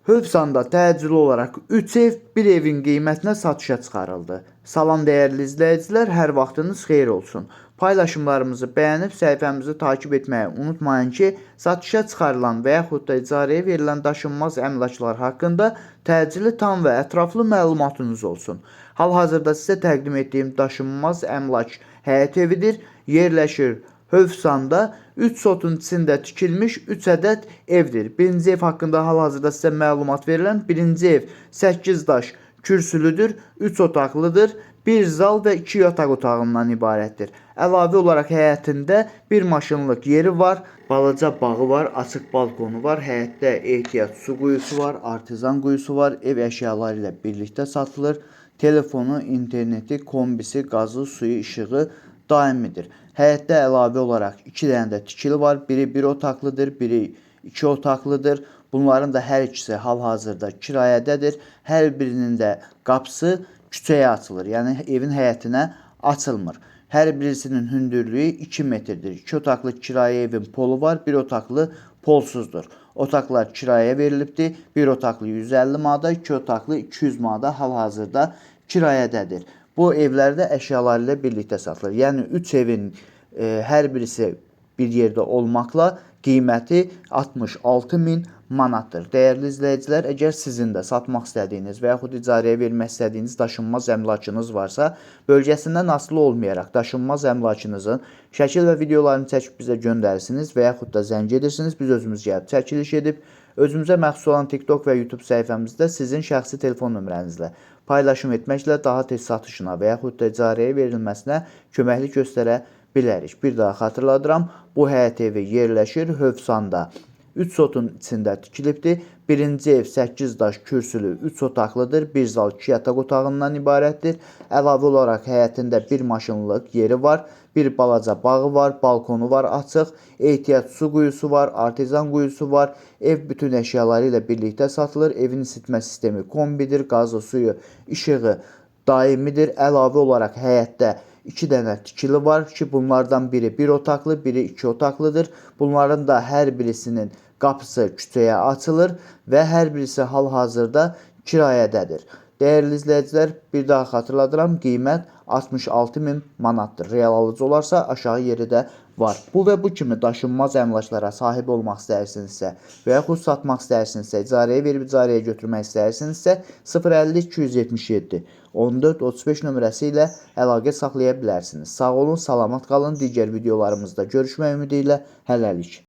Hövsanda təcili olaraq 3 ev bir evin qiymətinə satışa çıxarıldı. Salam dəyərli izləyicilər, hər vaxtınız xeyir olsun. Paylaşımlarımızı bəyənib səhifəmizi takip etməyi unutmayın ki, satışa çıxarılan və yaxud da icarəyə verilən daşınmaz əmlaklar haqqında təcili, tam və ətraflı məlumatınız olsun. Hal-hazırda sizə təqdim etdiyim daşınmaz əmlak həyət evidir. Yerləşir Hövsanda 3 sotun içində tikilmiş 3 ədəd evdir. Birinci ev haqqında hal-hazırda sizə məlumat verirəm. Birinci ev 8 daş kürsülüdür, 3 otaqlıdır, bir zal və 2 yataq otağından ibarətdir. Əlavə olaraq həyətində bir maşınlıq yeri var, balaca bağı var, açıq balkonu var, həyətdə ehtiyat su quyusu var, artezan quyusu var, ev əşyaları ilə birlikdə satılır. Telefonu, interneti, kombisi, qazı, suyu, işığı daimidir. Həyətdə əlavə olaraq 2 dənə də tikili var. Biri bir otaqlıdır, biri iki otaqlıdır. Bunların da hər ikisi hal-hazırda kirayədədir. Hər birinin də qapısı küçəyə açılır. Yəni evin həyətinə açılmır. Hər birisinin hündürlüyü 2 metrdir. 2 otaqlı kirayə evin polu var, bir otaqlı polsuzdur. Otaqlar kirayəyə verilibdir. Bir otaqlı 150 manata, iki otaqlı 200 manata hal-hazırda kirayədədir. Bu evlərdə əşyaları ilə birlikdə satılır. Yəni 3 evin hər birisi bir yerdə olmaqla qiyməti 66 min manatdır. Dəyərli izləyicilər, əgər sizin də satmaq istədiyiniz və yaxud icarəyə vermək istədiyiniz daşınmaz əmlakınız varsa, bölgəsindən asılı olmayaraq daşınmaz əmlakınızın şəkil və videolarını çəkib bizə göndərirsiniz və yaxud da zəng edirsiniz. Biz özümüz gəlib çəkiliş edib özümüzə məxsus olan TikTok və YouTube səhifəmizdə sizin şəxsi telefon nömrənizlə paylaşım etməklə daha tez satışına və yaxud da icarəyə verilməsinə köməklik göstərə bilərik. Bir daha xatırladıram, bu həyət evi yerləşir Hövsanda. 3 sotun içində tikilibdir. Birinci ev 8 daş kürsülü 3 otaqlıdır. Bir zal 2 yataq otağından ibarətdir. Əlavə olaraq həyətində bir maşınlıq yeri var. Bir balaca bağı var, balkonu var açıq, ehtiyat su quyusu var, artezan quyusu var. Ev bütün əşyaları ilə birlikdə satılır. Evin isitmə sistemi kombidir, qazı, suyu, işığı daimidir. Əlavə olaraq həyətdə 2 dənə tikili var ki, bunlardan biri bir otaqlı, biri iki otaqlıdır. Bunların da hər birisinin qapısı küçəyə açılır və hər birisi hal-hazırda kirayədədir. Dəyərli izləyicilər, bir daha xatırladıram, qiymət 66 min manatdır. Real alıcı olarsa aşağı yeri də var. Bu və bu kimi daşınmaz əmlaklara sahib olmaq istəyirsinizsə və yaxud satmaq istəyirsinizsə, icarəyə verib icarəyə götürmək istəyirsinizsə 050 277 14 35 nömrəsi ilə əlaqə saxlaya bilərsiniz. Sağ olun, salamat qalın. Digər videolarımızda görüşmək ümidi ilə hələlik.